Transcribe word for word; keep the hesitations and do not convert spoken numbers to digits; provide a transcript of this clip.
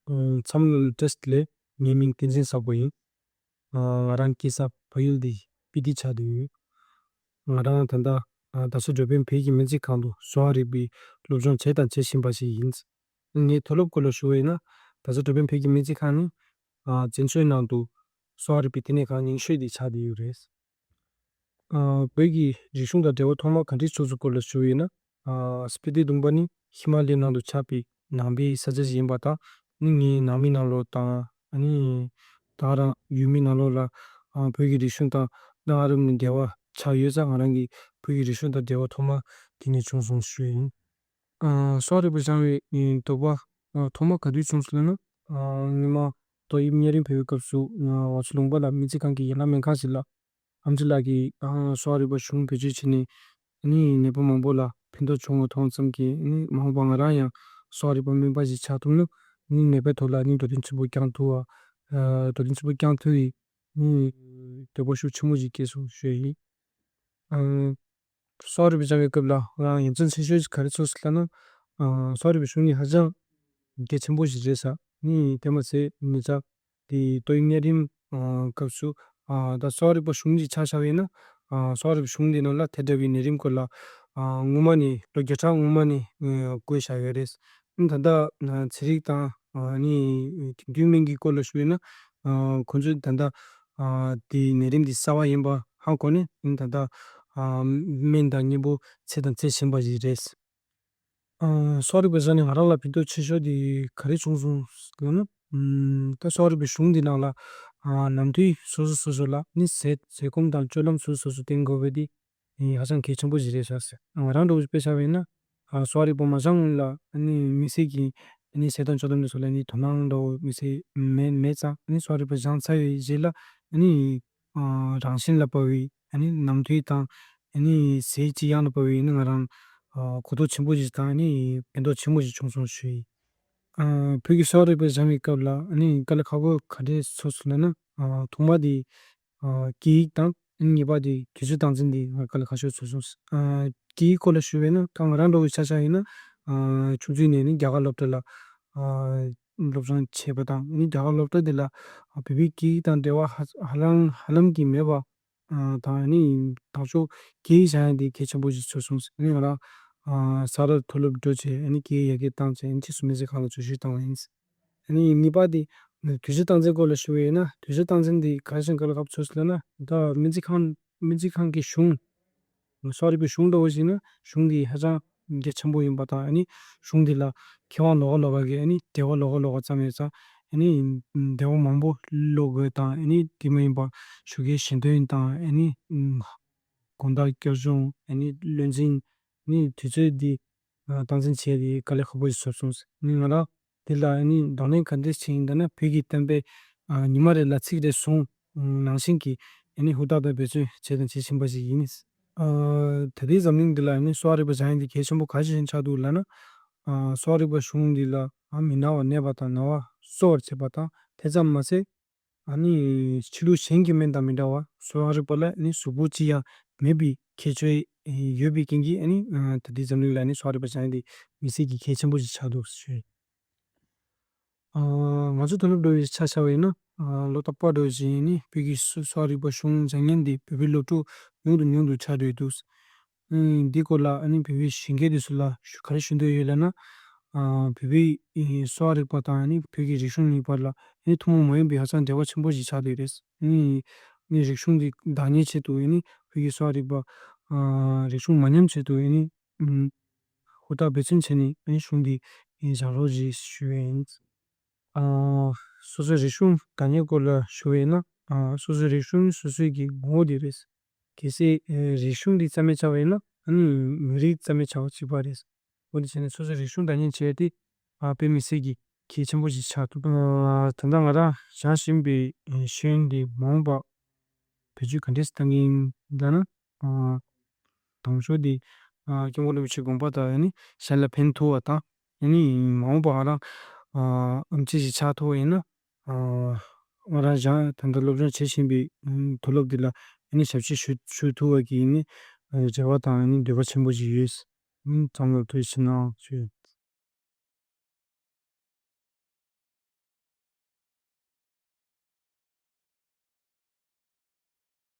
ཚང་མ་ལ་བཀྲ་ཤིས་བདེ་ལེགས། ངའི་མིང་བསྟན་འཛིན་བཟང་པོ་ཡིན། ང་རང་སྐྱེས་ས་ཕ་ཡུལ་འདི་སྤི་ཏི་ཆགས་བསྡད་ཡོད། ང་རང་ད་ལྟ་རྡ་ས་འགྲོ་ཕན་བོད་ཀྱི་སྨན་རྩིས་ཁང་དུ་གསོ་བ་རིག་པའི་སློབ་སྦྱོང་བྱས་དང་བྱེད་བཞིན་པ་ཞིག་ཡིན། ངའི་མཐོ་སློབ་སྐོར་ལ་ཞུ་བ་ཡིན་ན། རྡ་ས་འགྲོ་ཕན་བོད་ཀྱི་སྨན་རྩིས་ཁང་ནི་བཙན་བྱོལ་ནང་དུ་གསོ་བ་རིག་པའི་ལྟེ་གནས་ཁང་རྙིང་ཤོས་དེ་ཆགས་བསྡད་ཡོད་རེད། ཨ། བོད་ཀྱི་རིག་གཞུང་དང་འབྲེལ་བ་ཐོག་མ་ག་འདྲས་ཚུགས་སོང་སྐོར་ལ་ཞུ་བ་ཡིན་ན། ཨ། སྤི་ཏི་ལུང་པ་ནི་ཧི་མ་ལའི་ནང་དུ་ཆགས་པའི་ནང་པའི་ས་ཆ་ཞིག་ཡིན་པ་དང་། ནི་ངའི་ནང་མི་ནང་ལོགས་དང་། ཨ་ནི་ད་རང་ཡུལ་མི་ནང་ལོགས་ལ། ཨ། བོད་ཀྱི་རིག་གཞུང་དང་གནའ་རབས་ནས་འབྲེལ་བ་ཆགས་ཡོད་ཙང་། ང་རང་གིས་བོད་ཀྱི་རིག་གཞུང་དང་འབྲེལ་བ་ཐོག་མ་དེ་ནས་བྱུང་སོང་ཞུ་ཡིན། ཨ། གསོ་བ་རིག་པ་སྦྱང་བའི་དོགས་པ། ཨ། ཐོག་མ་ག་དུས་བྱུང་སོང་ལབ་ན། ཨ། སྔོན་མ་ཏོག་དབྱིབས་གཉན་རིམས་ཕེབས་པའི་སྐབས་སུ། ཨ། རྡ་ས་ལུང་པ་ལ་སྨན་རྩིས་ཁང་གི་ཡན་ལག་སྨན་ཁང་ཞིག་ལ་ཨེམ་ཆི་ལགས་ཀྱིས། ཨ། གསོ་བ་རིག་པ་གཞུང་བེད་སྤྱོད་བྱས་ནས། ཨ་ནི་ནད་པ་མང་པོ་ལ་ཕན་ཐོགས་བྱུང་བ་མཐོང་ཙམ་གྱིས། ཨ་ནི་མ་འོངས་པར་ང་རང་ཡང་གསོ་བ་རིག་པ་སྨན་པ་ཞིག་ཆགས་ཐུབ་ན། ཨ་ནི་ནད་པའི་ཐོག་ལ་ཨ་ནི་འགྲོ་དོན་ཆེན་པོ་བསྐྱངས་ཐུབ་པ། ཨ། འགྲོ་དོན་ཆེན་པོ་བསྐྱངས་ཐུབ་པའི། ཨ་ནི་འདོད་པ་ཤུགས་ཆེན་པོ་ཞིག་སྐྱེས་སོང་ཞུ་ཡ་ཡིན། ཨ། གསོ་བ་རིག་པ་སྦྱང་བའི་སྐབས་ལ་ང་ཡ་མཚན་ཆེ་ཤོས་ཤིག་ག་རེ་ཚོར་སོང་ལབ་ན། ཨ། གསོ་བ་རིག་པའི་གཞུང་ནི་ཧ་ཅང་གལ་ཆེན་པོ་ཞིག་རེད་ཟེར། ཨ་ནི་དེ་མ་ཟད་ཉེ་ཆར་དེ་ཏོག་དབྱིབས་གཉན་རིམས། ཨ། སྐབས་སུ། ཨ། ད་གསོ་བ་རིག་པ་གཞུང་ཅིག་ཆ་བཞག་པ་ཡིན་ན། ཨ། གསོ་བ་རིག་པ་གཞུང་དེ་ནང་ལ་དེ་འདྲ་བའི་ནད་རིམས་སྐོར་ལ། ཨ། སྔོན་མ་ནས་ལོ་བརྒྱ་ཕྲག་སྔོན་མ་ནས། ཨ། བཀོད་བཞག་ཡོད་རེད། ཨ་ནི་ད་ལྟ་ཚན་རིག་དང་། ཨ་ནི་དེང་དུས་སྨན་གྱི་སྐོར་ལ་ཞུས་ན། ཨ། ཁོང་ཚོས་ད་ལྟ། ཨ། དེའི་ནད་རིམས་འདི་གསར་པ་ཡིན་པ་ཧ་གོ་ནས། ཨ་ནི་ད་ལྟ། ཨ། སྨན་དང་མཉམ་པོ་ཚད་དང་ཚད་ཞན་པ་ཞིག་རེད། ཨ། གསོ་བ་རིག་པ་སྦྱངས་ནས་ང་རང་ལ་ཕན་ཐོགས་ཆེ་ཤོས་དེ་ག་རེ་བྱུང་སོང་ལབ་ན། ཨམ། ད་གསོ་བ་རིག་པའི་གཞུང་འདི་ནང་ལ། ཨ། ནམ་དུས་སོ་སོ་སོ་སོ་ལ་ནི་ཟས་ཟས་སྐོམ་དང་སྤྱོད་ལམ་སོ་སོ་སོ་སོ་བསྟེན་དགོས་པ་དེ་ཧ་ཅང་གལ་ཆེན་པོ་ཞིག་རེད་ཤག་ཟེར། ང་རང་འདྲ་བོ་ཞིག་དཔེ་བཞག་པ་ཡིན་ན། ཨ། གསོ་བ་རིག་པ་མ་སྦྱངས་སྔོན་ལ་ཨ་ནི་དམིགས་བསལ་གྱི་ཨ་ནི་ཟས་དང་སྤྱོད་ལམ་དེ་ཚོ་ལ་ཨ་ནི་དོ་སྣང་འདྲ་བོ་དམིགས་བསལ་མེད་མེད་ཙང་། ཨ་ནི་གསོ་བ་རིག་པ་སྦྱངས་ཚར་བའི་རྗེས་ལ་ཨ་ནི། ཨ། རང་བཞིན་ལ་དཔག་པའི་ཨ་ནི་ནམ་དུས་དང་། ཨ་ནི་ཟས་ཅི་ཡང་ལ་དཔག་པའི་ཨ་ནི་ང་རང་། ཨ། གོ་རྟོགས་ཆེན་པོ་ཞིག་དང་། ཨ་ནི་ཕན་ཐོགས་ཆེན་པོ་ཞིག་བྱུང་སོང་ཞུ་ཡིན། ཨ། བོད་ཀྱི་གསོ་བ་རིག་པ་སྦྱང་བའི་སྐབས་ལ་ཨ་ནི་དཀའ་ལས་ཁག་པོ་ག་འདྲས་ཚོར་སོང་ལབ་ན། ཨ། ཐོག་མ་དེ། ཨ། སྐད་ཡིག་དང་། ཨ་ནི་གཉིས་པ་དེ་དུས་ཚོད་སྟངས་འཛིན་དེ་ང་དཀའ་ལས་ཁག་ཤོས་ཚོར་སོང་། ཨ། སྐད་ཡིག་སྐོར་ལ་ཞུ་བས་ན། ད་ང་རང་འདྲ་བོ་ཆ་བཞག་ཡིན་ན། ཨ། ཆུང་དུས་ནས་ནི་རྒྱ་གར་སློབ་གྲྭ་ལ། ཨ། སློབ་སྦྱོང་བྱས་པ་དང་། ཨ་ནི་རྒྱ་གར་སློབ་གྲྭ་དེ་ལ། ཨ། བོད་པའི་སྐད་ཡིག་དང་འབྲེལ་བ་ཧ་ཧ་ལམ་ཧ་ལམ་གྱིས་མེད་པ། ཨ། དང་། ཨ་ནི་དང་ཕྱོགས་སྐད་ཡིག་སྦྱང་ཡ་དེ་གལ་ཆེན་པོ་ཞིག་ཚོར་སོང་། ཨ་ནི་ང་རང་། ཨ། ས་རཱ་མཐོ་སློབ་འགྲོ་བྱས། ཨ་ནི་སྐད་ཡིག་ཡར་རྒྱས་བཏང་བྱས། ཨ་ནི་ཕྱིས་སུ་སྨན་རྩིས་ཁང་ལ་འཛུལ་ཞུགས་བཏང་བ་ཡིན། ཨ་ནི་གཉིས་པ་དེ་དུས་ཚོད་སྟངས་འཛིན་སྐོར་ལ་ཞུ་བ་ཡིན་ན། དུས་ཚོད་སྟངས་འཛིན་དེ་ག་རེ་བྱས་ནས་དཀའ་ལས་ཁག་པོ་ཚོར་སོང་ལབ་ན། ད་སྨན་རྩིས་ཁང་སྨན་རྩིས་ཁང་གི་གཞུང་། གསོ་བ་རིག་པའི་གཞུང་འདྲ་བོ་ཞིག་ན། གཞུང་འདི་ཧ་ཅང་གལ་ཆེན་པོ་ཡིན་པ་དང་། ཨ་ནི་གཞུང་འདི་ལ་མཁས་དབང་ལོགས་ཀ་ལོགས་ཀ་གི་ཨ་ནི་འབྲེལ་བ་ལོགས་ཀ་ལོགས་ཀ་ཙམ་ཡོད་ཙང་། ཨ་ནི་འབྲེལ་བ་མང་པོ་ལོག་དགོས་དང་། ཨ་ནི་དེ་མ་ཡིན་པ་ཞུ་སྐལ་ཞལ་འདོན་དང་། ཨ་ནི་དགོང་དག་སྐྱོར་སྦྱོང་། ཨ་ནི་བློ་འཛིན། ཨ་ནི་དུས་ཚོད་འདི་སྟངས་འཛིན་བྱས་ཏེ་དཀའ་ལས་ཁག་པོ་ཞིག་ཚོར་སོང་། ཨ་ནི་ང་རང་དེ་ལ་ཨ་ནི་གདོང་ལེན་ག་འདྲས་བྱས་ཡིན་ད་ན། བོད་ཀྱི་བསྟན་པའི། ཨ། ཉི་མ་རེ་ལ་ཚིག་རེ་ཟུང་ནང་བཞིན་གྱི་ཨ་ནི་ཧུར་ཐག་དང་འབད་བརྩོན་བྱས་དང་བྱེད་བཞིན་པ་ཞིག་ཡིན། ཨ། ད་ལྟའི་འཛམ་གླིང་འདི་ལ་ཨ་ནི་གསོ་བ་རིག་པ་སྦྱང་ཡ་འདི་གལ་ཆེན་པོ་ག་ཞིག་ཆགས་འདུག་ལབ་ན། ཨ། གསོ་བ་རིག་པ་གཞུང་འདི་ལ། ཨ། མི་ན་བ་གནས་པ་དང་ན་བ་གསོ་བར་བྱེད་པ་དང་། དེ་ཙམ་མ་ཟད། ཨ་ནི་ཕྱི་ལུགས་གཞན་གྱི་སྨན་དང་མི་འདྲ་བར་གསོ་བ་རིག་པ་ལ་ཨ་ནི་གཟུགས་པོ་ཅི་ཡང་མེད་པའི་ཁྱད་ཆོས་ཡོད་པའི་རྐྱེན་གྱིས། ཨ་ནི། ཨ། ད་ལྟའི་འཛམ་གླིང་ལ་ཨ་ནི་གསོ་བ་རིག་པ་སྦྱང་ཡ་དེ་དམིགས་བསལ་གྱི་གལ་ཆེན་པོ་ཞིག་ཆགས་འདུག་ཞུ། ཨ། ང་ཚོ་མཐོ་སློབ་འགྲོ་བའི་ཆ་བཞག་པ་ཡིན་ན། ཨ། ལོ་རྟག་པར་འགྲོ་བཞིན་ནི་བོད་ཀྱི་གསོ་གསོ་བ་རིག་པ་གཞུང་སྦྱང་མཁན་དེ་བོད་པའི་སློབ་ཕྲུག་ཉུང་དུ་ཉུང་དུ་ཆགས་འགྲོ་ཡི་འདུག། ཨ། འདི་སྐོར་ལ་ཨ་ནི་བོད་པའི་གཞོན་སྐྱེས་དེ་ཚོ་ལ་ཞུ་ག་རེ་ཞུ་འདོད་ཡོད་ལབ་ན། ཨ། བོད་པའི་གསོ་བ་རིག་པ་དང་ཨ་ནི་བོད་ཀྱི་རིག་གཞུང་གཉིས་བར་ལ་ཨ་ནི་ཐུན་མོང་མ་ཡིན་པའི་ཧ་ཅང་འབྲེལ་བ་ཆེན་པོ་ཞིག་ཆགས་བསྡད་ཡོད་རེད། ཨ་ནི་ཨ་ནི་རིག་གཞུང་འདི་བདག་གཉེར་ཆེད་དུ། ཨ་ནི་བོད་ཀྱི་གསོ་བ་རིག་པ། ཨ། རིག་གཞུང་མ་ཉམས་ཆེད་དུ། ཨ་ནི་ཨ། ཧུར་ཐག་འབད་བརྩོན་བྱས་ནས་ཨ་ནི་གཞུང་འདི་སྦྱང་རོགས་གྱིས་ཞུ་ཡ་ཡིན། ཨ། སོ་སོའི་རིག་གཞུང་བདག་གཉེར་སྐོར་ལ་ཞུ་བ་ཡིན་ན། ཨ། སོ་སོའི་རིག་གཞུང་སོ་སོའི་གི་ངོ་བོ་དེ་རེད། གལ་སྲིད། ཨ། རིག་གཞུང་འདི་རྩ་མེད་ཆགས་པ་ཡིན་ན། ཨ་ནི་མི་རིགས་རྩ་མེད་ཆགས་པ་གཅིག་པ་རེད། འོ་དེ་བྱས་ནས་སོ་སོའི་རིག་གཞུང་བདག་གཉེར་བྱས་ཏེ། ཨ། དཔེ་མི་སྲིད་ཀྱི་གལ་ཆེན་པོ་ཞིག་ཆགས་འདུག། ཨ། ད་ལྟ་ང་རང་སྦྱང་བཞིན་པའི་ཤེས་ཡོན་འདི་མ་འོངས་པ་བེད་སྤྱོད་ག་འདྲས་བཏང་གི་ཡིན་ལབ་ན། ཨ། དང་ཤོས་དེ། ཨ། སྐྱབས་མགོན་རིན་པོ་ཆེའི་དགོངས་པ་ལྟར་ཨ་ནི་གཞན་ལ་ཕན་ཐོགས་པ་དང་། ཨ་ནི་མ་འོངས་པ་ང་རང་། ཨ། ཨེམ་ཆི་ཞིག་ཆགས་ཐུབ་པ་ཡིན་ན། ཨ། ང་རང་སྦྱང་ད་ལྟ་སློབ་སྦྱོང་བྱེད་བཞིན་པའི་མཐོ་སློབ་འདི་ལ་ཨ་ནི་ཞབས་ཕྱི་ཞུ་ཞུ་ཐུབ་པ་གི་ཨ་ནི་རེ་བ་དང་ཨ་ནི་འདོད་པ་ཆེན་པོ་ཞིག་ཡོད། ཨ་ནི་ཚང་མ་ལ་ཐུགས་རྗེ་ཆེ་གནང་ཞུ།